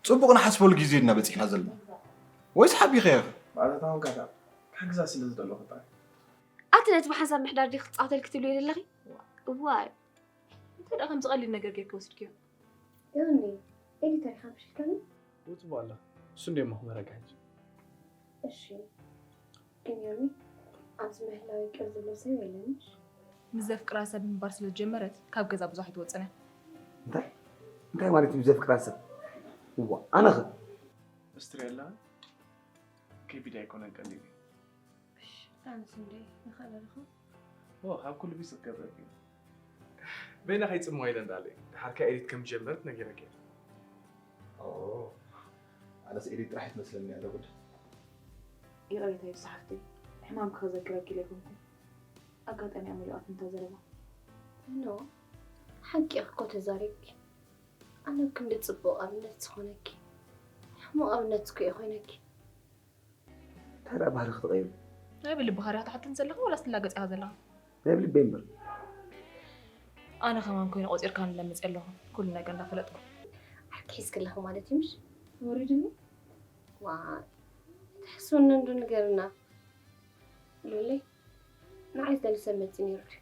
ጽቡቕ ንሓስበሉ ግዜ ኢና በጺሕና ዘለና። ወይስ ሓቢኸ ኢኺ? ማለት ኣሁን ካታ ክሕግዛ ስለ ዝደለኹ ጥራይ። ኣቲ ነቲ ብሓንሳብ ምሕዳር ዲኺ ክትጻወተል ክትብልዮ ዘለኺ? እዋይ። እንታይ ደኣ ከምዚ ቀሊል ነገር ጌርኪ ወሲድክዮ? ዮኒ፣ ኤዲተር ኢኻ ምሽ ኢልካኒ? ውጽቡ ኣላ። እሱ እንደ እሞ ክመረካ ሕጂ። እሺ። ግን ዮኒ፣ ኣብዚ ምህላወይ ቅር ዝብሎ ሰብ የለን ምሽ? ምስ ዘፍቅራ ሰብ ምንባር ስለ ዝጀመረት ካብ ገዛ ብዙሕ ኣይትወፅን እያ። እንታይ እንታይ ማለት እዩ ዘፍቅራ ሰብ? እዋ ኣነኸ? እስትሪ ኣላ ከቢድ ኣይኮነን ቀሊል እዩ። ኣነስ እንደ ይኽእል ኣለኹ። ኦ ካብ ኩሉ ቢስ ክትገብረኪ በይና ከይጽምዋ ኢለ እንዳለይ ድሓር ከ ኤዲት ከም ጀመርት ነጊረኪ። ኣነስ ኤዲት ጥራሕ ትመስለኒ ኣለ ጉድ። ይቕሬታ ይብዛሓፍተይ፣ ሕማም ክኸዘክረኪ ኢለ ኣይኮንኩን። ኣጋጣሚ እያ መሊኣትኒ እታ ዘረባ። ኖ፣ ሓቂ እኮ ተዛሪብኪ። ኣነ ኣብ ክንዲ ጽቡቕ ኣብነት ዝኾነኪ፣ ሕሙቕ ኣብነት እኮ እየ ኮይነኪ። እንታይ ደኣ ባህሪ ክትቐይሩ? ናይ ብልቢ ሃሪኻ ትሓትን ዘለኻ ዋላስ ትላገጽ ኢኻ ዘለኻ? ናይ ብልበይ እምበር። ኣነ ከማን ኮይነ ቆጺርካኒ ለምጽ ኣለኹ ኩሉ ነገር እንዳፈለጥኩ። ዓርኪ ሒዝኪ ኣለኺ ማለት እዩ ምሽ? ወሪድኒ? ዋ፣ ተሕስወኒ እንዶ ንገርና። ሉለይ፣ ንዓይ ዝደሊ ሰብ መጺ ነይሩ ድዩ?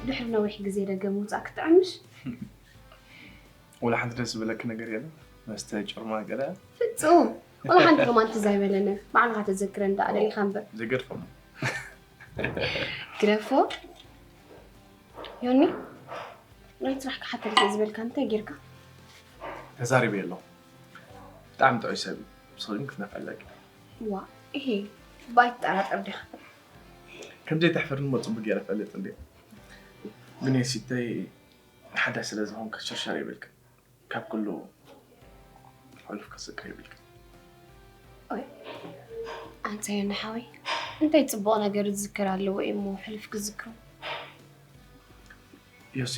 ድሕሪ ነዊሕ ግዜ ደገ ምውፃእ ክጥዕምሽ? ወላ ሓንቲ ደስ ዝብለኪ ነገር የለን? መስተ ጭርማ ገለ? ፍፁም። ወላ ሓንቲ ሮማንቲዝ ኣይበለንን። ባዕልኻ ተዘክረን ደኣ ደሊኻ እምበር። ዘይገድፎም። ግደፎ። ዮኒ፣ ናይ ስራሕ ክሓተልካ ዝበልካ እንታይ ጌርካ? ተዛሪበ ኣለኹ። ብጣዕሚ ጥዑይ ሰብ እዩ። ንስኺ ግን ክትነፍዕ ኣለኪ። ዋ፣ እሄ፣ ባይትጠራጠር ዲኻ? ከም ዘይተሕፍርኒ እሞ ጽቡቅ ገይረ እፈልጥ እንድየ። ግን የሲተይ ሓዳሽ ስለ ዝኾንክ ሸርሸር ይብልክ። ካብ ኩሉ ሕሉፍ ክስቅር ይብልክ። ኣንታ ዮኒ ሓወይ፣ እንታይ ጽቡቕ ነገር ዝዝክር ኣለዎ እሞ ሕሉፍ ክዝክሮ? ዮሲ፣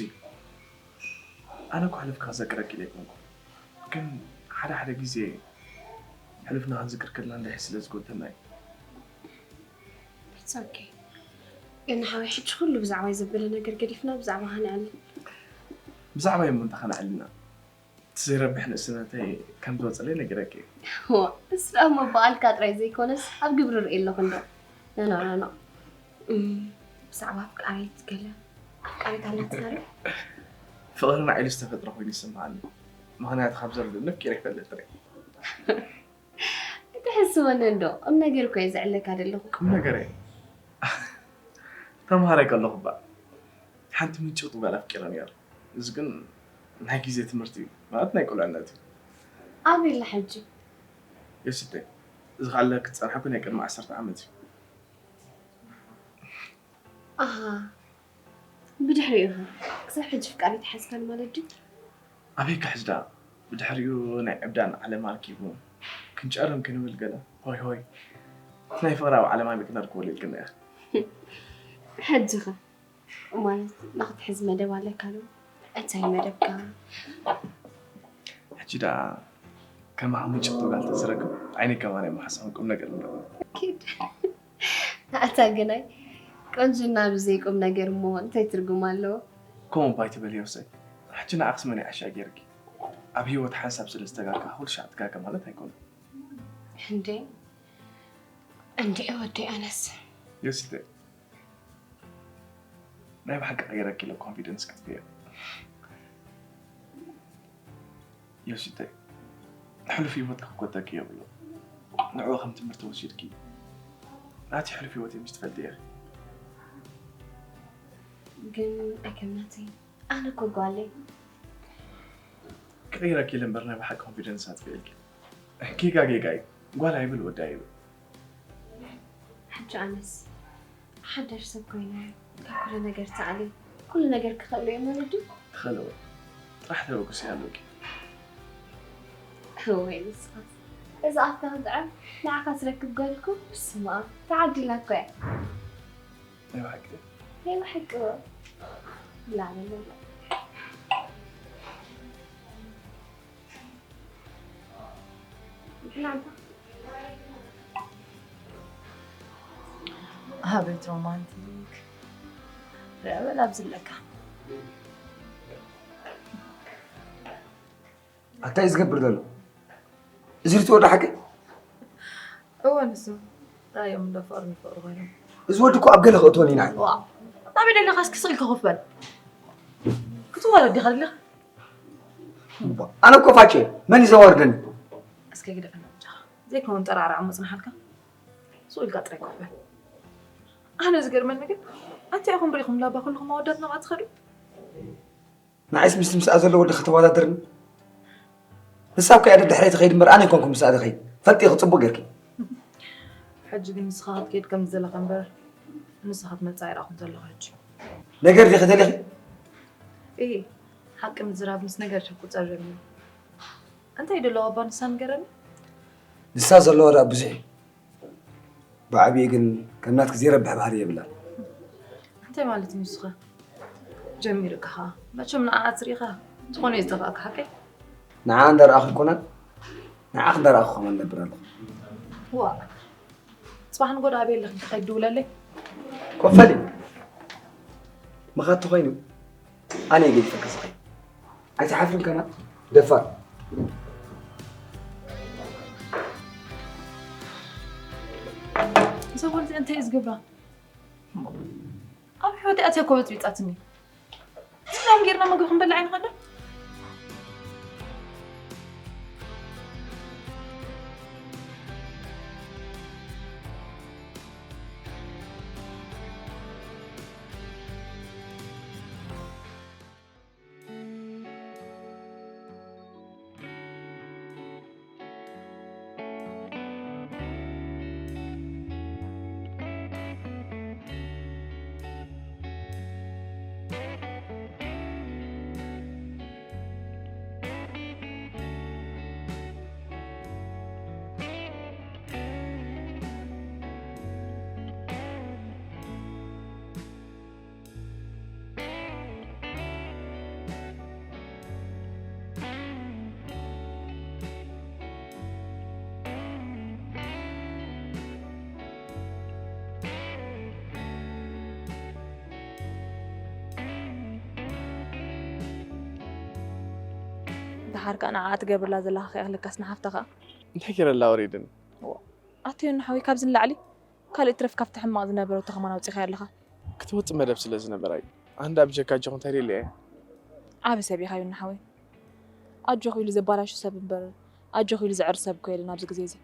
ኣነ እኮ ሕሉፍ ክዘክረክ ኢለ ኣይኮንኩ። ግን ሓደ ሓደ ግዜ ሕሉፍና ክንዝክር ከለና እንዳይ ስለ ዝጎተና እዩ። It's okay። ዮኒ ሓወይ፣ ሕጂ ኩሉ ብዛዕባይ ዘበለ ነገር ገዲፍና ብዛዕባኻ ነዕልል። ብዛዕባይ እሞ እንታይ ከነዕልና? እቲ ዘይረብሕ ንእስነተይ ከም ዝወፀለይ ነጊረኪ እየ። ዋ፣ እሱ ደኣ እሞ ብቓልካ ጥራይ ዘይኮነስ ኣብ ግብሪ ርኢ ኣለኹ እንዶ። ኖ፣ ኖ፣ ኖ፣ ኖ። እም፣ ብዛዕባ ኣፍቃሪት ገለ ኣፍቃሪት ኣላትና ዶ? ፍቕሪ ንዓይ ዝተፈጥረ ኮይኑ ይስምዓኒ። ምኽንያቱ ካብ ዘርድእ ንፍቂር ይፈልጥ ጥራይ። ኣይትሕስበኒ እንዶ፣ ቁም ነገር እኮ እየ ዘዕለካ ዘለኹ። ቁም ነገር እየ። ተምሃራይ ከለኹ እባ ሓንቲ ምጭው ትበል ኣፍቂረ ነይረ። እዚ ግን ናይ ግዜ ትምህርቲ እዩ፣ ማለት ናይ ቁልዕነት እዩ። ኣበይ ኣላ ሕጂ? የሲተይ፣ እዚ ካለ ክትጸንሓ እኮ ናይ ቅድሚ ዓሰርተ ዓመት እዩ። ኣሃ፣ ብድሕሪኡ ኸ ክሳብ ሕጂ ፍቃድ ኣይተሓዝካን ማለት ድዩ? ኣበይ ክሕዝ ደኣ? ብድሕሪኡ ናይ ዕብዳን ዓለም ኣርኪቡ ክንጨርም ክንብል ገለ ሆይ ሆይ፣ እቲ ናይ ፍቕራዊ ዓለም ኣሚቕና ርክበሉ ኢልክና ኢኻ። ሕጂ ኸ ማለት ንኽትሕዝ መደብ ኣለካ ዶ? እንታይ መደብካ? ሕጂ ደኣ ከም ሓሙጭቶ ጋል ተዝረክብ ዓይኒ ከማን ኣይመሓሳኹን ቁም ነገር ንረኽብ። ኪድ ኣታ ግናይ ቆንጅና ብዘይ ቁም ነገር እሞ እንታይ ትርጉም ኣለዎ? ከምኡ እባ ኣይትበሊ ዮሰይ። ሕጂ ንዓኽስ መን ይዓሻ ገይርኪ? ኣብ ህይወት ሓንሳብ ስለ ዝተጋጋ ኩሉ ሻዕ ትጋገ ማለት ኣይኮነን። እንዴ እንዴ ወደይ ኣነስ ዮሲተ ናይ ብሓቂ ቀይረኪ ኢለ ኮንፊደንስ ከጥፍዮ። ዮሲተ ሕሉፍ ህይወትኪ ክቆጠኪ የብሉ። ንዕኡ ከም ትምህርቲ ወሲድኪ ናቲ ሕሉፍ ህይወት ምስ ትፈልጢ ኢኺ። ግን ኣይከምናተይ ኣነ እኮ ጓለይ ክቕይረኪ ኢለ እምበር ናይ ብሓቂ ኮንፊደንስ ኣጥፊእልኪ። ጌጋ ጌጋ እዩ። ጓል ኣይብል ወዲ ኣይብል። ሕጂ ኣነስ ሓዳሽ ሰብ ኮይነ ካብ ኩሉ ነገር ተኣልየ ኩሉ ነገር ክኽእሎ እየ ማለት ድዩ? ትኽእልዎ ጥራሕ ተበግሲ ኣለኪ። እወይ ንስኻስ እዚ ኣፍካ ክጥዕም ንዓኻ ትረክብ ጓል እኮ ብስመ ኣብ ተዓዲላ እኮ እያ። ናይ ብሓቂ ድዩ? ናይ ብሓቂ እወ። ላዕለሎ ብላዕባ ኣቤት ሮማንቲክ ርኣ በል ኣብዚ ኣለካ ኣታይ ዝገብር ዘሎ እዚ ርትዎ ዶ ሓቂ እወ ንሱ ራእዮም እንዶ ፍቕሪ ንፍቕሪ ኮይኖም እዚ ወዲ እኮ ኣብ ገለ ክእትወን ኢና ዋ ናበይ ደለኻ እስኪ ስቕ ኢልካ ኮፍ በል ክትዋረድ ዲኻ ደለኻ ኣነ እኮ ፋጭ መን እዩ ዘዋርደኒ እስከ ግደፈና በጃኻ ዘይከውን ጠራዕራዕ እሞ ጽናሓልካ ስቕ ኢልካ ጥራይ ኮፍ በል ኣነ ዝገርመኒ ግን ኣንታይ ኢኹም ሪኢኹም ላባ ኩልኹም ኣወዳት ናብኣ ትኸዱ ንዓይስ ምስቲ ምስኣ ዘሎ ወዲ ከተወዳድርኒ ንሳ እኮ እያ ደድሕረይ ትኸይድ እምበር ኣነ ኣይኮንኩ ምስኣ ዝኸይድ ፈልጢ ክፅቡቅ ጌርኪ ሕጂ ግን ንስኻ ክትከይድ ከም ዝደለኻ እምበር ንስኻ ክትመፅእ ኣይረኣኹን ዘለኹ ሕጂ ነገር ዲኺ ደሊኺ እይ ሓቂ ምዝራብ ምስ ነገር ሕቁፀር ጀሚሩ እንታይ ደለዎ ኣባ ንሳ ንገረኒ ንሳ ዘለዋ ደኣ ብዙሕ እዩ ብዓብዪ ግን ከም ናትኪ ዘይረብሕ ባህሪ የብላን እንታይ ማለት እዩ ንስኻ ጀሚርካ ኸዓ መቸም ንዓኣ ትሪኢኻ ዝኾነ እዩ ዝጠፋእካ ሓቀይ ንዓ እንዳረኣኹ ኣይኮነን ንዓኺ እንዳረኣኹ ከማን ነብር ኣለኹ ዋ ጽባሕ ንጎዳ ኣበይ ኣለኺ እንታይ ድውለለይ ኮፈሊ መኻቲ ኮይኑ ኣነ ገዲፈካ ዝኸይድ ኣይትሓፍርን ከማን ደፋር እዛ ጓል እዚኣ እንታይ እዩ ዝገብራ ኣብ ሕይወት ኣትያ እኮ በጥቢጣትኒ ሰላም ጌርና ምግቢ ክንበልዕ ኣይንኸዶ ደሓር ከኣ ንዓኣ ትገብርላ ዘለኻ ከይኣኽለካስ ንሓፍታ ከኣ እንታይ ገይረላ ወሪድን ኣቶ ዮኒ ሓወይ ካብዚ ንላዕሊ ካልእ ትረፍ ካብቲ ሕማቕ ዝነበረቶ ከማን ኣውጺኻያ ኣለኻ ክትወጽእ መደብ ስለ ዝነበራ እዩ ኣንዳ ብጀካ ኣጆኹ እንታይ ደልየ እየ ዓቢ ሰብ ኢኻ ዮኒ ሓወይ ኣጆኹ ኢሉ ዘባላሹ ሰብ እምበር ኣጆኹ ኢሉ ዘዕሪ ሰብ እኮ የለን ኣብዚ ግዜ እዚ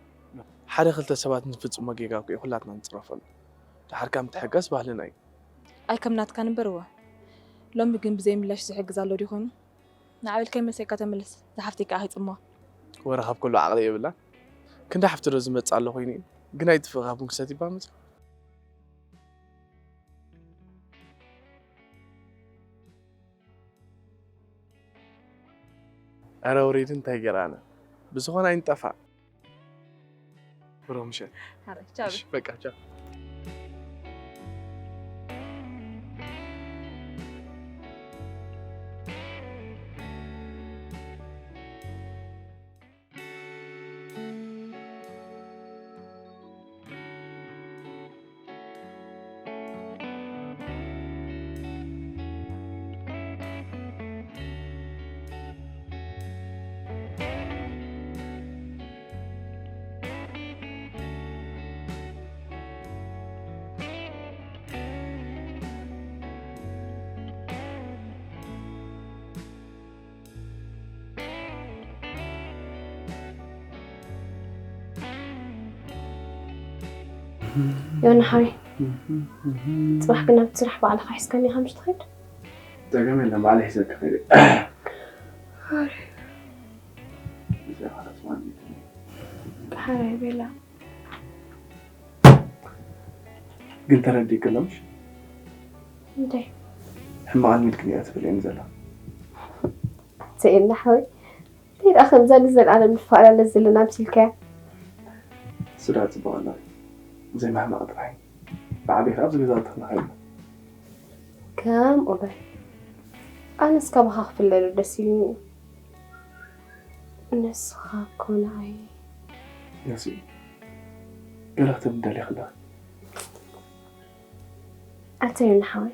ሓደ ክልተ ሰባት ንፍጽሞ ጌጋ እኮ እዩ ኩላትና ንጽረፈሉ ደሓር ከኣ ምትሕጋዝ ባህልና እዩ ኣይ ከም ናትካን እምበር እወ ሎሚ ግን ብዘይ ምላሽ ዝሕግዝ ኣሎ ድዩ ኮይኑ ንዓበልካይ መሰካ ተመለስ ዝሓፍተይ ከዓ ከይፅምዋ ወረ ካብ ኩሉ ዓቕሊ የብላን ክንዲ ሓፍቲ ዶ ዝመፅእ ኣሎ ኮይኑ እዩ ግን ኣይጥፍእ ካብ ምክሰት ይባ መፅእ ኣረ ውሪድ እንታይ ገይራና ብዝኾነ ኣይንጠፋእ ብሩኽ ምሸት ሓራይ ቻው እሺ በቃ ቻው ዮኒ ሓወይ፣ ጽባሕ ግን ናብቲ ስራሕ ባዕልኻ ሒዝካኒ ኢኻ ምሽ ትኸይድ? ጸገም የለን፣ ባዕለይ ሒዘካ ከይደ። እዚኣ ኸዓ ጽባሕ ቤት እያ። ሓራይ ቤላ። ግን ተረዲእኪ ኣሎ ምሽ? እንታይ? ሕማቕ ኣልሚድክኒ እያ ትብለኒ ዘላ። ሰኤና ሓወይ፣ እንታይ ደኣ ከምዛ ንዘለኣለም ንፈላለ ዘለና ኣምሲልካያ? እሱ ደኣ ጽቡቕ ኣሎ። ዘይምሕማቕ ጥራይ። ብዓቢኻ ኣብዚ ገዛ ተኽልኻ የለን። ከምኡ በል። ኣነስ ካባኻ ክፍለ ዶ ደስ ኢሉኒ እዩ። ንስኻ እኮ ንዓይ። ያሲ፣ ገለ ክትብል ደሊኺ ኣለኺ። ኣታ ዮኒ ሓወይ፣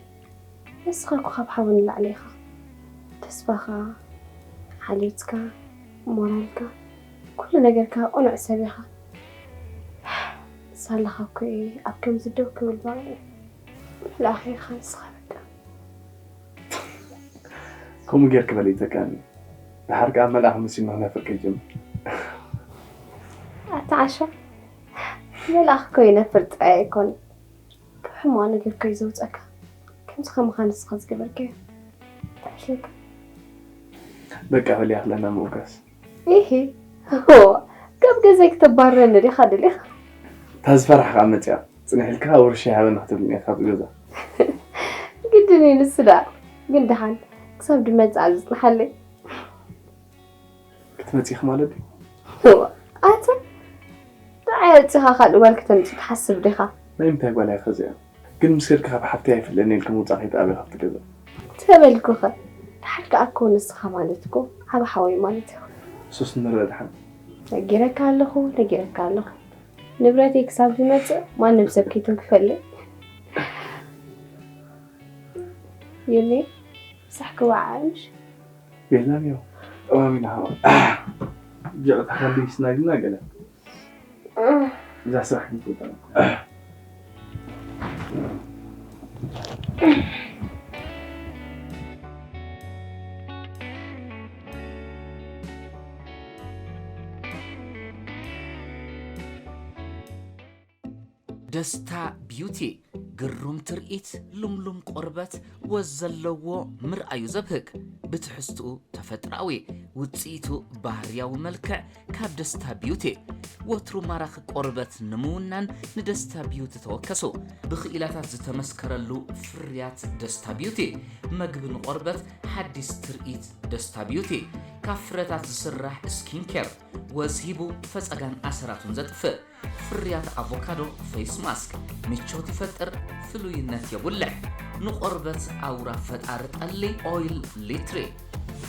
ንስኻ እኮ ካብ ሓው ንላዕሊ ኢኻ። ተስፋኻ፣ ሓልዮትካ፣ ሞራልካ፣ ኩሉ ነገርካ ቅኑዕ ሰብ ኢኻ። ሳላኻ እኮ እየ ኣብ ከምዚ ደው ክብል በቒዐ። መልኣኽ ኢኻ ንስኻ በቃ። ከምኡ ጌርኪ በሊ ይተካኒ። ደሓር ከኣ መልኣኽ መሲሉ ክነፍር ከይጀምር። ኣታ ዓሻ፣ መልኣኽ እኮ ይነፍር ጥራይ ኣይኮነን። ካብ ሕማቕ ነገር እኮ እዩ ዘውጸካ። ከምዚ ከማኻ ንስኻ ዝገበርካዮ። ተዕሽለካ። በቃ በሊ ኣኽለና ምውካስ። ኢሂ፣ ሆ፣ ካብ ገዛይ ክተባርረኒ ዲኻ ደሊኻ? እታ ዝፈራሕካ መጽያ፣ ጽንሕ ኢልካ ውርሻ ይሃበኒ ክትብልኒ ኢኻ ካብዚ ገዛ። ግድን እዩ ንሱ ደኣ። ግን ደሓን ክሳብ ድመጽእ ኣብ ዝጽንሓለይ። ክትመጽእ ኢኺ ማለት ድዩ? እዋ፣ ኣታ ንዓይ ኣውጺኻ ካልእ ጓል ከተምጽእ ትሓስብ ዲኻ? ናይ ምንታይ ጓል እያ ከዚኣ? ግን ምስ ከድካ ካብ ሓፍተይ ኣይፍለኒ ኢልኪ ምውጻእ ከይትኣበይ ካብቲ ገዛ። ተበልኩኸ። ደሓር ከኣ እኮ ንስኻ ማለት እኮ ዓቢ ሓወይ ማለት ኢኻ። እሱስ ንረዳእ ደሓን። ነጊረካ ኣለኹ፣ ነጊረካ ኣለኹ። ንብረተይ ክሳብ ዝመጽእ ማንም ሰብ ከይትንክፈለይ። የኔ፣ ምሳሕ ክወዓል ምሽ? የለን፣ ያው ጠማሚና ሃዋ። ጀቕታ ካልዲ ስናግና ገለ። እዛ ስራሕ ክንትወጣ። ደስታ ቢዩቲ፣ ግሩም ትርኢት፣ ልምሉም ቆርበት፣ ወዝ ዘለዎ፣ ምርኣዩ ዘብህግ፣ ብትሕዝትኡ ተፈጥሮኣዊ፣ ውጽኢቱ ባህርያዊ መልክዕ ካብ ደስታ ቢዩቲ። ወትሩ ማራኺ ቆርበት ንምውናን ንደስታ ቢዩቲ ተወከሱ። ብኽኢላታት ዝተመስከረሉ ፍርያት ደስታ ቢዩቲ፣ መግቢ ንቆርበት፣ ሓዲስ ትርኢት ደስታ ቢዩቲ፣ ካብ ፍረታት ዝስራሕ ስኪን ኬር፣ ወዝ ሂቡ ፈጸጋን ኣሰራቱን ዘጥፍእ፣ ፍርያት ኣቮካዶ ፌስ ማስክ ምቾት ይፈጥር፣ ፍሉይነት የጉልሕ። ንቆርበት ኣውራ ፈጣሪ ጠሊ ኦይል ሊትሪ።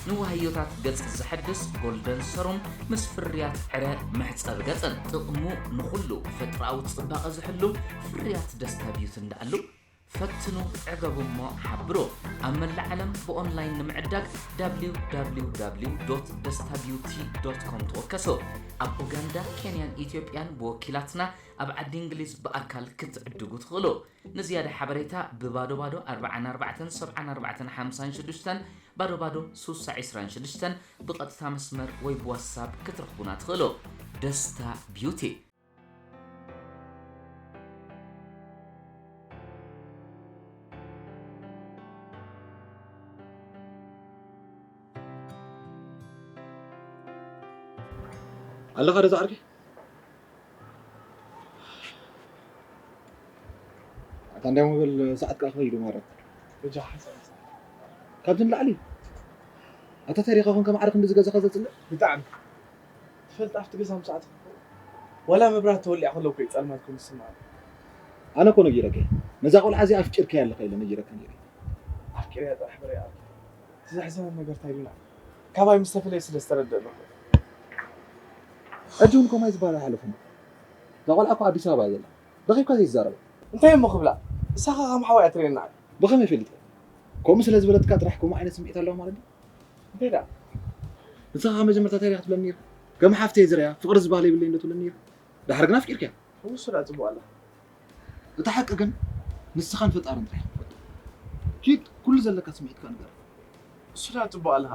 ንዋህዮታት ገጽ ዘሐድስ ጎልደን ሰሩም ምስ ፍርያት ዕረ መሕጸቢ ገጽን። ጥቕሙ ንኹሉ ተፈጥሮኣዊ ጽባቐ ዝሕሉ ፍርያት ደስታ ቢዩቲ እንዳኣሉ ፈትኑ፣ ዕገቡ እሞ ሓብሩ። ኣብ መላእ ዓለም ብኦንላይን ንምዕዳግ ደብሊው ደብሊው ደብሊው ዶት ደስታ ቢዩቲ ዶት ኮም ተወከሱ። ኣብ ኡጋንዳ፣ ኬንያን ኢትዮጵያን ብወኪላትና፣ ኣብ ዓዲ እንግሊዝ ብኣካል ክትዕድጉ ትኽእሉ። ንዝያዳ ሓበሬታ ብባዶ ባዶ ኣርባዓን ኣርባዕተን ሰብዓን ኣርባዕተን ሓምሳን ሽዱሽተን፣ ባዶ ባዶ ሱሳ ዒስራን ሽዱሽተን ብቐጥታ መስመር ወይ ብዋትሳፕ ክትረኽቡና ትኽእሉ። ደስታ ቢዩቲ። ኣለኻ ዶ ዝዓርከይ? ኣታ እንዳ ሞባይል ሰዓት ከኣ ከይዱ ማለት። በጃ ሓሳብ። ካብዚ ንላዕሊ? ኣታ ታሪኻ ኮንካ ማዕረ ክንዲ ዝገዛኻ ዘጽልእ? ብጣዕሚ። ትፈልጥ ኣብቲ ገዛ ምስ ኣተኹ ዋላ መብራት ተወሊዓ ከሎ እኮ እዩ ጸልማት ኮይኑ ዝስምዓኒ። ኣነ እኮ ነጊረካ እየ። ነዛ ቆልዓ እዚኣ ኣፍቂርካያ ኣለኻ ኢለ ነጊረካ ነይረ። ኣፍቂረያ ጥራሕ እምበር እያ። እቲ ዘሕዝነኒ ነገር እንታይ ኢሉና? ካባይ ምስ ተፈለየ ስለ ዝተረደእኒ እኮ። ሕጂ እውን ከምኡ ዝበሃል ኣይሓለፎም። እዛ ቆልዓ እኮ ኣዲስ ኣበባ እያ ዘላ። ረኺብካ ዘይትዛረባ። እንታይ እሞ ክብላ? ንሳ ኸ ከም ሓዋ እያ ትርእየና። ብኸመይ ፈሊጥካ? ከምኡ ስለ ዝበለትካ ጥራሕ ከምኡ ዓይነት ስምዒት ኣለዋ ማለት ድዩ? እንታይ ደኣ? ንስኻ ካብ መጀመርታ እንታይ ኢኻ ትብለኒ ነይርካ? ከም ሓፍተይ ዝርእያ፣ ፍቕሪ ዝበሃል የብለይን ዶ ትብለኒ ነይርካ? ደሓር ግን ኣፍቂርካያ። እሱ ደኣ ጽቡቕ ኣላ። እቲ ሓቂ ግን ንስኻን ፈጣርን ጥራሕ ኢኹም ትፈልጡ። ኪድ ኩሉ ዘለካ ስምዒትካ ንገር። እሱ ደኣ ጽቡቕ ኣለኻ።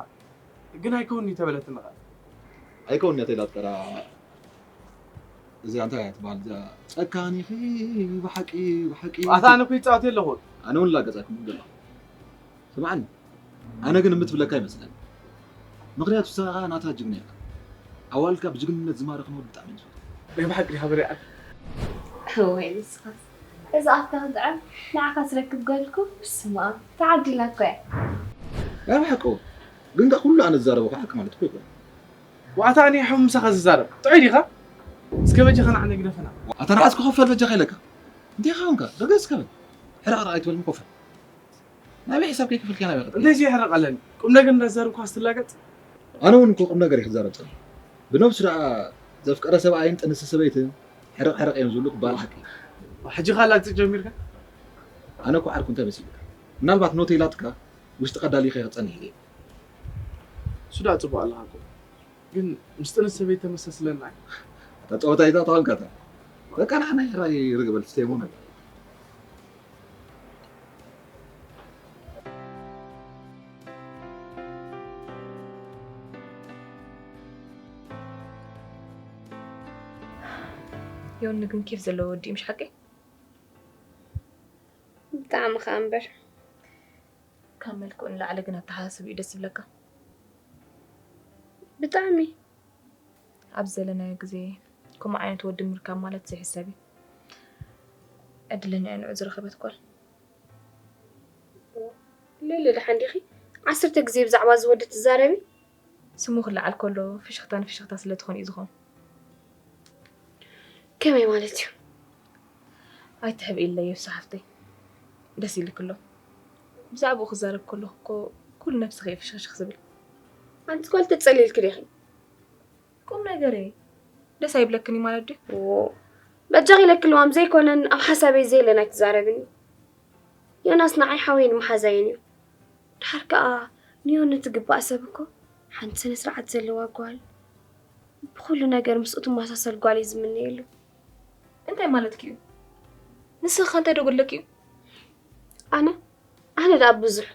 ግን ኣይከውንን'ዩ ተበለትኒ ኸኣ። ኣይከውንን'ያ ተይላ ትቀራ። እዚኣ እንታይ እያ ትበሃል? እዚኣ ጨካን ኢኺ ብሓቂ፣ ብሓቂ። ኣታ ኣነ እኮ ይጻወት ኣለኹ። ኣነ እውን ላገጻኩም ገለ። ስምዓኒ፣ ኣነ ግን እምትብለካ ይመስለኒ። ምኽንያቱ ንስኻ ኸኣ ናታ ጅግና ኢኻ። ኣዋልድካ ብጅግንነት ዝማረኽን ወዲ ብጣዕሚ እየ ዝፈትዎ። ናይ ብሓቂ ዲኻ በሪኣ? እወይ ንስኻስ። እዚ ኣፍካ ክጥዕም ንዓኻ ስረክብ ገልኩ። ብስመኣብ ተዓዲላ እኮ እያ። ናይ ብሓቂ ግን ከ ኩሉ ኣነ ዝዛረቦ ከዓ ሓቂ ማለት እኮ ይኮነ። ዋታ ኣነ ሓው ምሳኻ ዝዛረብ ጥዑይ ዲኻ? እስከ በጃኻ ንዓና ግደፈና። ኣታ ንዓስ ክኸፈል በጃኻ ኢለካ። እንታይ ኸውን ከ? ረገስ ከበል። ሕራቕ ርኣይ ትበልኒ ኮፈል። ናበይ ሕሳብ ከይከፈልካ ናበይ ክትብል? እንታይ ዘይሕረቕ ኣለኒ? ቁም ነገር እንዳዛረብኩ ኣስትላገጽ። ኣነ እውን እኮ ቁም ነገር እየ ክዛረብ ጸኒሐ። ብነብሱ ደኣ ዘፍቀረ ሰብኣይን ጥንሲ ሰበይትን ሕርቕ ሕርቕ እዮም ዝብሉ ክበሃል ሓቂ እዩ። ሕጂ ኸኣ ላግጺ ጀሚርካ? ኣነ እኮ ዓርኩ እንታይ መሲሉካ? ምናልባት ኖተይ ላትካ ውሽጥኻ ኣዳሊኸ ክጸንሕ ኢለ እየ። እሱ ደኣ ጽቡቕ ኣለኻ እኮ። ግን ምስ ጥንሲ ሰበይቲ ተመሳስለና እዩ። ኣታ ጸወታ ኣይተጥቕም ካታ። በቃ ንዓና ሕራይ ርግበል ስተይ ሞና። ዮኒ ግን ኬፍ ዘለዎ ወዲ እዩ፣ ምሽ ሓቀይ? ብጣዕሚ ከኣ እምበር። ካብ መልክዑ ንላዕሊ ግን ኣተሓሳስብኡ ደስ ዝብለካ። ብጣዕሚ። ኣብ ዘለናዮ ግዜ ከምኡ ዓይነት ወዲ ምርካብ ማለት ዘይሕሰብ እዩ። ዕድለኛ እያ ንዑ ዝረኸበት ጓል። ልሊ ደሓን ዲኺ? ዓሰርተ ግዜ ብዛዕባ እዚ ወዲ ትዛረቢ? ስሙ ክለዓል ከሎ ፍሽኽታ ንፍሽኽታ ስለ ትኾን እዩ ዝኾን። ከመይ ማለት እዩ? ኣይትሕብኢለይ ዮሱ ሓፍተይ፣ ደስ ኢልኪ ኣሎ። ብዛዕባኡ ክዛረብ ከለኹ እኮ ኩሉ ነብስኺ እዩ ፍሽኽሽኽ ዝብል። ኣንቲ ጓል ተጸሊልኪ ዲኺ? ቁም ነገር እየ። ደስ ኣይብለክን እዩ ማለት ድዩ? ዎ፣ በጃኺ ኢለኪ ልዋም ዘይኮነን ኣብ ሓሳበይ ዘየለን ኣይትዛረብኒ። ዮናስ ንዓይ ሓወይን መሓዛይን እዩ። ድሓር ከኣ ንዮኒ ትግባእ ሰብ እኮ ሓንቲ ስነ ስርዓት ዘለዋ ጓል፣ ብኹሉ ነገር ምስኡ ትመሳሰል ጓል እየ ዝምነየሉ። እንታይ ማለትኪ እዩ? ንስኺ ከ እንታይ ዶ ጎድለኪ እዩ? ኣነ ኣነ ደኣ ብዙሕ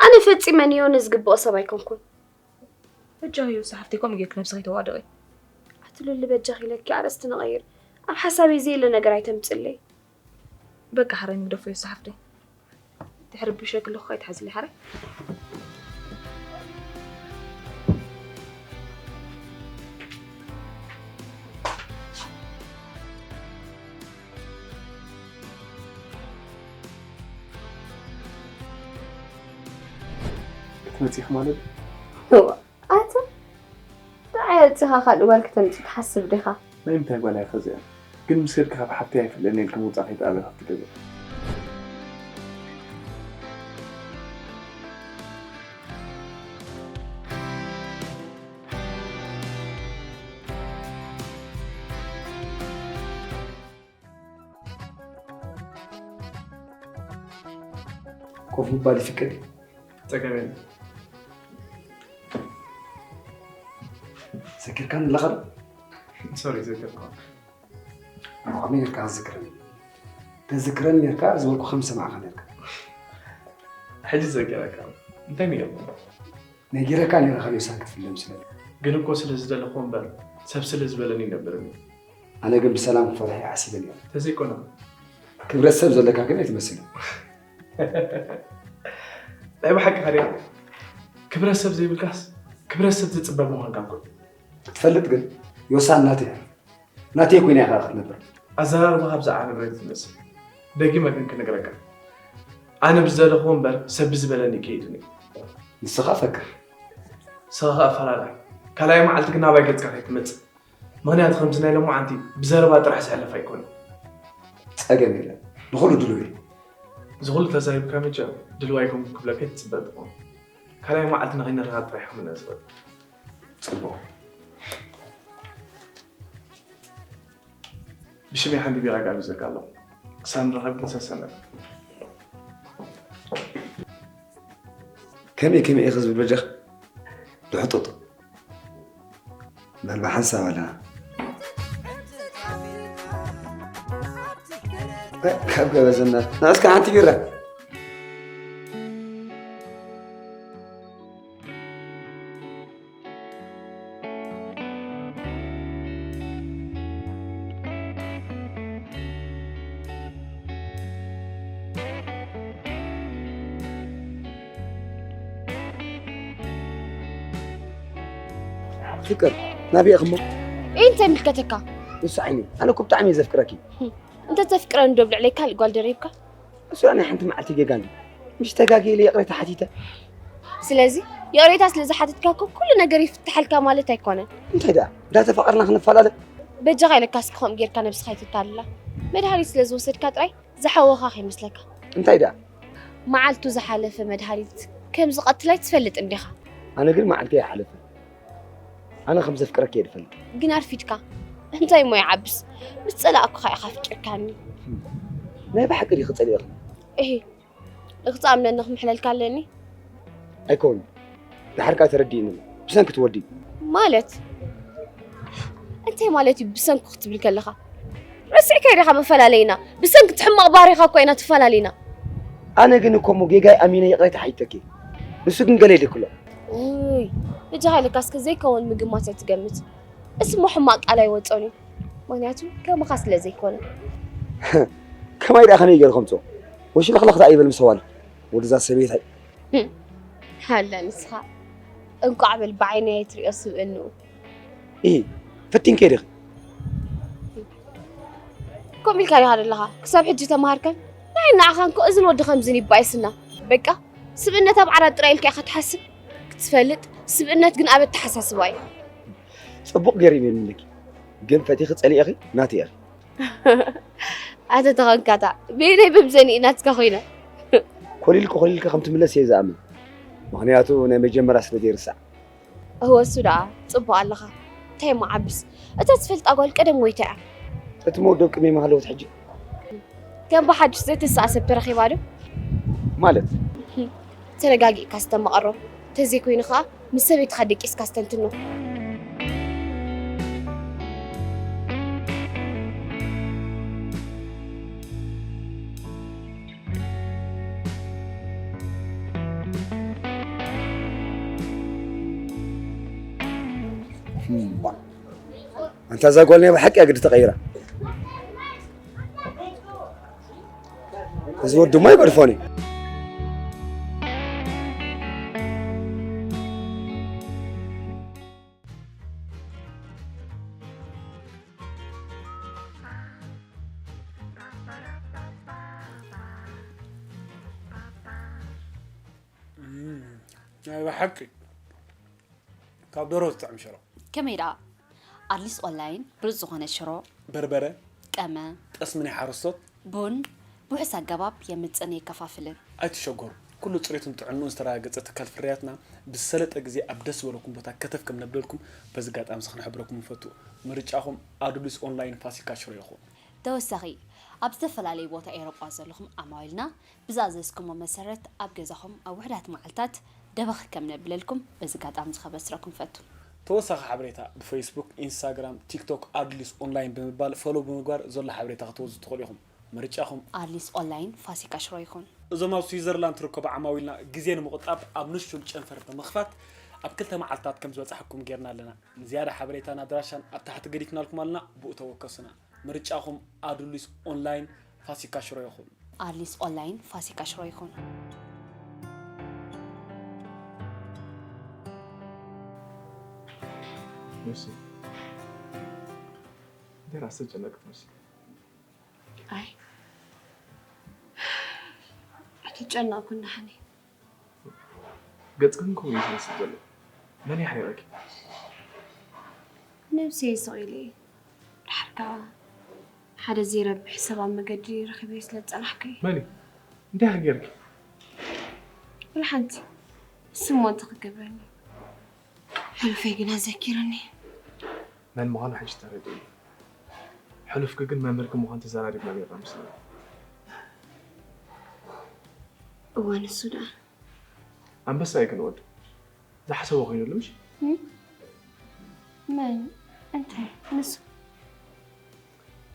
ኣነ ፈጺመ ንዮኒ ዝግብኦ ሰብ ኣይኮንኩን። በጃኺ ዮሲ ሓፍተይ ከምኡ ጌርኪ ነብስኺ ኣይተዋድቒ። ኣቲ ሉሊ በጃኺ ኢለኪ ኣርእስቲ ንቐይር። ኣብ ሓሳበይ ዘየለ ነገር ኣይተምጽለይ። በቃ ሓራይ ንግደፎ ዮሲ ሓፍተይ። ድሕሪ ብሸክ ኣለኹ ኣይትሓዝለይ ሓራይ። ክትመጺ ኢኺ ማለት? እዋ ኣታ ደኣ ወጺኻ ካልእ ጓል ክተምጽእ ትሓስብ ዲኻ? ናይ ምንታይ ጓል እያ ኸዚኣ? ግን ምስ ከድኪ ካብ ሓብተይ ኣይፍለኒ ኢልኪ ምውጻእ ከይተኣበ ከብቲ ገዛ። ኮፍ ምባል ይፍቀድ? ጸገም የለን። ዘኪርካኒ ኣለኻ ዶ? ሶሪ ዘኪርካ። ኣነ ከመይ ጌርካ ክትዝክረኒ? ተዝክረኒ ኔርካ ዝበልኩ ከም ዝሰማዕካ ኔርካ። ሕጂ ዘኪረካ። እንታይ ነይሩ? ነጊረካ ነይረ ካብ ዮሳን ክትፍለ ምስለኒ። ግን እኮ ስለ ዝደለኹ እምበር ሰብ ስለ ዝበለኒ ይነብርኒ። ኣነ ግን ብሰላም ክፈትሖ እየ ሓሲበ ነይረ። ተዘይኮነ ክብረት ሰብ ዘለካ ግን ኣይትመስልን። ናይ ብሓቂ ሓዲያ ክብረት ሰብ ዘይብልካስ ክብረት ሰብ ዝጽበ ምዃንካ እኮ እዩ። ክትፈልጥ ግን ዮሳን ናተይ እያ። ናተይ ኮይና ኢኻ ክትነብር። ኣዘራርባኻ ብዛዕባ ንብረት እዩ ዝመስል። ደጊመ ግን ክነግረካ፣ ኣነ ብዝደለኽዎ እምበር ሰብ ብዝበለኒ ከይድን እየ። ንስኻ ፈክር። ንስኻ ኸኣ ኣፈላላይ። ካልኣይ መዓልቲ ግን ናባይ ገጽካ ከይትመጽእ። ምኽንያቱ ከምዚ ናይ ሎማዓንቲ ብዘረባ ጥራሕ ዝሕለፍ ኣይኮነን። ጸገም የለን። ንኹሉ ድሉው እየ። እዚ ኹሉ ተዛሪብካ መቸም ድሉው ኣይኮንኩን ክብለካ ኣይትጽበ ትኾን። ካልኣይ መዓልቲ ንኸይንራኸብ ጥራሕ ኢኻ ምነ ዝኽእል። ጽቡቕ። ብሽመይ ሓንቢበ ኢኻ ጋቢዘካ ኣለኹ። ክሳብ ንራኸብ ግን ሰሰነ። ከመይ ከመይ ኢኺ ዝብል በጃኻ? ድሕጡጥ። በል ብሓንሳብ ኣለና። እ፣ ካብ ገበዘና። ንዕስካ ሓንቲ ቢራ። ፍቅር ናበይ ኢኽሞ? እይ እንታይ ምልከተካ? ንሱ ዓይኒ ኣነ እኮ ብጣዕሚ እየ ዘፍቅረኪ። እንተ ተፍቅረን ዶ ብልዕለይ ካልእ ጓል ደሪብካ? እሱ ናይ ሓንቲ መዓልቲ ጌጋ እንዲ ምሽ ተጋጊ ኢለ ይቕሬታ ሓቲተ። ስለዚ ይቕሬታ ስለ ዝሓተትካ እኮ ኩሉ ነገር ይፍትሓልካ ማለት ኣይኮነን። እንታይ ደኣ እንዳተፋቐርና ክንፈላለ? በጃኻ ኢለካ እስኪ ከምኡ ጌርካ ነብስኻ ኣይተታልላ። መድሃኒት ስለ ዝወሰድካ ጥራይ ዝሓወኻ ከይመስለካ። እንታይ ደኣ መዓልቱ ዝሓለፈ መድሃኒት ከም ዝቐትላይ ትፈልጥ እንዲኻ። ኣነ ግን መዓልቲ ኣይሓለፈ። ኣነ ከም ዘፍቅረኪ እየ ዝፈልጥ። ግን ኣርፊድካ። እንታይ እሞ ይዓብስ? ምስ ጸላእኩኻ ኢኻ ኣፍቂርካኒ። ናይ ብሓቂ ዲኺ ጸሊእኽኒ? እሂ ንክትኣምነኒ ክምሕለልካ ኣለኒ። ኣይኮን ድሓር ከኣ ተረዲእኒ። ብሰንኪ ትወዲ ማለት እንታይ ማለት እዩ? ብሰንኩ ክትብል ከለኻ ረሲዕካዮ ዲኻ? መፈላለይና ብሰንኪ እቲ ሕማቕ ባህሪኻ እኮ ኢና ተፈላለይና። ኣነ ግን እኮ እሞ ጌጋይ ኣሚነ ይቕሬታ ሓይተኪ። ንሱ ግን ገለ ይልክሎ። ውይ በጃኻ ኢለካ እስከ ዘይከውን ምግማት ኣይትገምት። እስሞ ሕማቕ ቃል ኣይወጾን እዩ። ምክንያቱ ከማኻ ስለ ዘይኮነ። ከማይ ደኣ ከመይ ገይረ ከምፅኦ? ወሽለኽለኽ ደኣ ይበል ምስ ኣዋልድ ወድዛ ሰበይታይ። ሃለ ንስኻ እንቋዕ በል ብዓይነይ ኣይትሪኦ ስብእንኡ። ኢ ፈቲንከ ዲኺ? ከምኡ ኢልካ ዲኻ ዘለኻ? ክሳብ ሕጂ ተማሃርከን? ንዓይ ንዓኻን እኮ እዝን ወዲ ከምዝን ይባየስና። በቃ ስብእነት ኣብ ዓራት ጥራይ ኢልካ ኢኻ ትሓስብ ክትፈልጥ፣ ስብእነት ግን ኣብ ኣተሓሳስባ እዩ። ፅቡቕ ገይረ ይበልለኪ። ግን ፈቲኺ ፀሊእኺ ናተይ ኢኺ። ኣተ ተኸንካታ በየናይ በብዘን እዩ ናትካ ኮይነ? ኮሊልኪ ኮሊልኪ ከም ትምለስ እየ ዝኣምን። ምኽንያቱ ናይ መጀመርያ ስለ ዘይርሳዕ። እወ እሱ ደኣ ጽቡቕ ኣለኻ። እንታይ እሞ ዓብስ እታ ትፈልጣ ጓል ቀደም ወይታ እያ። እቲ መወደብ ቅድመይ ምሃለወት ሕጂ። ከም ብሓድሽ ዘይትስኣ ሰብ ተረኺባ ዶ? ማለት ተረጋጊእካ ስተመቐሮ ተዘይኮይኑ ኸኣ ምስ ሰበይትኻ ደቂስካ ስተንትኖ። ኣንታ እዛ ጓል ናይ ብሓቂ እያ ግዲ ተቐይራ። እዚ ወዲ እሞ ይገድፎኒ። ናይ ብሓቂ ካብ ደሮ ዝጥዕም ሽሮ። ከመይ ደኣ? ኣድሊስ ኦንላይን ብሉጽ ዝኾነ ሽሮ፣ በርበረ፣ ቀመ፣ ጠስሚ ናይ ሓረስቶት፣ ቡን ብውሑስ ኣገባብ የምጽእን የከፋፍልን። ኣይትሸገሩ። ኩሉ ጽሬቱን ጥዕንኡን ዝተረጋገጸ ትካል ፍርያትና ብዝሰለጠ ግዜ ኣብ ደስ ዝበለኩም ቦታ ከተፍ ከም ነብለልኩም በዚ ኣጋጣሚ እዚ ክንሕብረኩም ንፈቱ። ምርጫኹም ኣዱሊስ ኦንላይን ፋሲካ ሽሮ ይኹን። ተወሳኺ ኣብ ዝተፈላለዩ ቦታ ኤውሮጳ ዘለኹም ዓማዊልና ብዝኣዘዝኩሞ መሰረት ኣብ ገዛኹም ኣብ ውሑዳት መዓልታት ደበኽ ከም ነብለልኩም በዚ ኣጋጣሚ እዚ ከበስረኩም እፈቱ። ተወሳኺ ሓበሬታ ብፌስቡክ፣ ኢንስታግራም፣ ቲክቶክ ኣዱሊስ ኦንላይን ብምባል ፎሎው ብምግባር ዘሎ ሓበሬታ ክትወስዱ ትኽእሉ ኢኹም። ምርጫኹም። ኣድሊስ ኦንላይን ፋሲካ ሽሮ ይኹን። እዞም ኣብ ስዊዘርላንድ ትርከቡ ዓማዊልና ግዜ ንምቑጣብ ኣብ ንእሽቱን ጨንፈር ብምኽፋት ኣብ ክልተ መዓልታት ከም ዝበጻሕኩም ጌርና ኣለና። ንዝያዳ ሓበሬታን ኣድራሻን ኣብ ታሕቲ ገዲፍናልኩም ኣለና፣ ብኡ ተወከሱና። ምርጫኹም ኣዱሊስ ኦንላይን ፋሲካ ሽሮ ይኹን። ኣድሊስ ኦንላይን ፋሲካ ሽሮ ይኹን። ዮሲ፣ እንዴት አስጨነቅት መሲ? ኣይ ኣይትጨነቕ ኩናሕኒ። ገጽክን ከምኡ እዩ ዝመስል ዘሎ። መን የሕሪቐኪ? ነብሰይ ስቕ ኢለ እየ። ድሓር ከኣ ሓደ ዘይረብሕ ሰብ ኣብ መገዲ ረኺበዮ ስለ ዝጸናሕኩ እዩ። መን እዩ? እንታይ ኢኺ ጌርኪ? ወላ ሓንቲ። ንሱ እሞ እንታይ ክገብረኒ? ሕሉፈይ ግና ዘኪሩኒ። መን ምዃኑ ሕጂ ተረዲእኒ። ሕሉፍኪ ግን መምህርኪ ምዃኑ ተዘራሪብና ነይርና ምስለኒ። እወ ንሱ ደኣ። ኣንበሳ እዩ ግን ወዱ። ዝሓሰቦ ኮይኑሉ ምሽ? መን? እንታይ? ንሱ?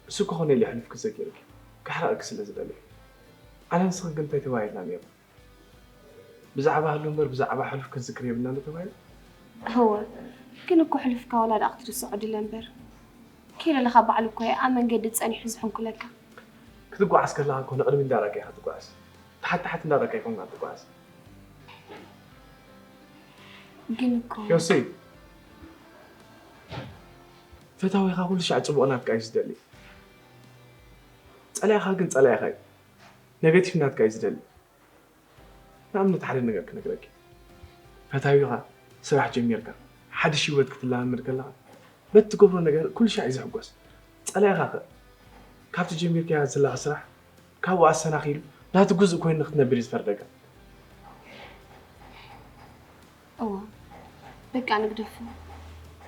እሱ ክኾነ ኢሉ ሕሉፍኪ ዘኪሩኪ። ከሕርቐኪ ስለ ዝደለየ። ኣነ ንስኺ ግን እንታይ ተባሂልና ነይርና? ብዛዕባ ህሉ እምበር ብዛዕባ ሕሉፍ ክንዝክር የብልና ዶ ተባሂሉ? እወ፣ ግን እኮ ሕሉፍካ ዋላ ደኣ ክትርስዖ ድለ እምበር። ከይደለኻ ባዕሉ እኮ እየ ኣብ መንገዲ ጸኒሑ ዝሕንኩለካ። ክትጓዓዝ ከለኻ እኮ ንቕድሚት እንዳረኣካ ኢኻ ትጓዓዝ። ታሕት ታሕት እንዳረኣካ ኣይኮንካን ትጓዓዝ። ግን እኮ ዮሲ፣ ፈታዊኻ ኩሉ ሻዕ ጽቡቕ ናትካ እዩ ዝደሊ። ጸላኢኻ ግን ጸላኢኻ እዩ። ኔጋቲቭ ናትካ እዩ ዝደሊ። ንኣብነት ሓደ ነገር ክነግረኪ። ፈታዊኻ ስራሕ ጀሚርካ፣ ሓድሽ ህይወት ክትለማመድ ከለኻ፣ በቲ ትገብሮ ነገር ኩሉ ሻዕ እዩ ዝሕጎስ። ጸላኢኻ ከ? ካብቲ ጀሚርካዮ ዘለኻ ስራሕ፣ ካብኡ ኣሰናኺሉ፣ ናቱ ግዙእ ኮይኑ ንክትነብር እዩ ዝፈርደካ። እዋ፣ በቃ ንግደፎ።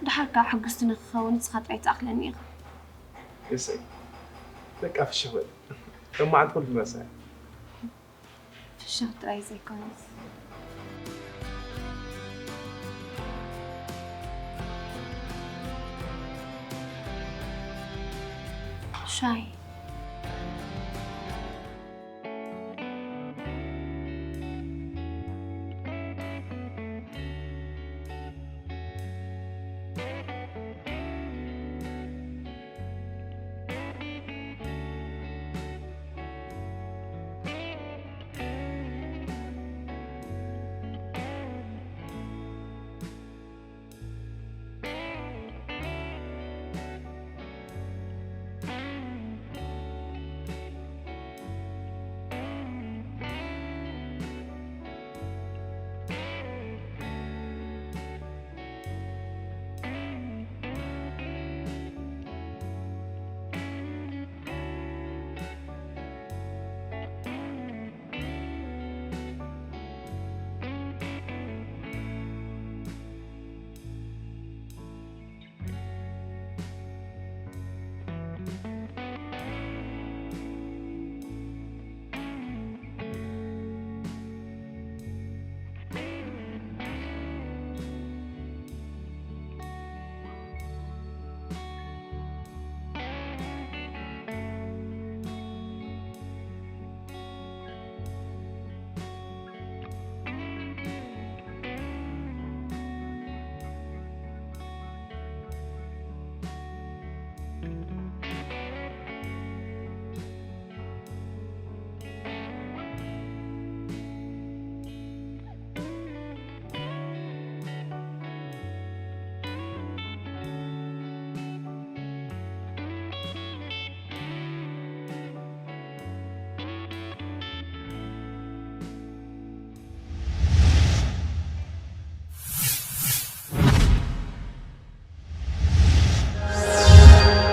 ደሓር ከዓ ሕጉስቲ ንክኸውን ንስኻ ጥራይ ትኣኽለኒ ኢኻ። እሰይ፣ በቃ ፍሽኽ በል። ከም መዓልቲ ኩሉ ትመርሳ እያ። ፍሽኽ ጥራይ ዘይኮነስ። ሻይ።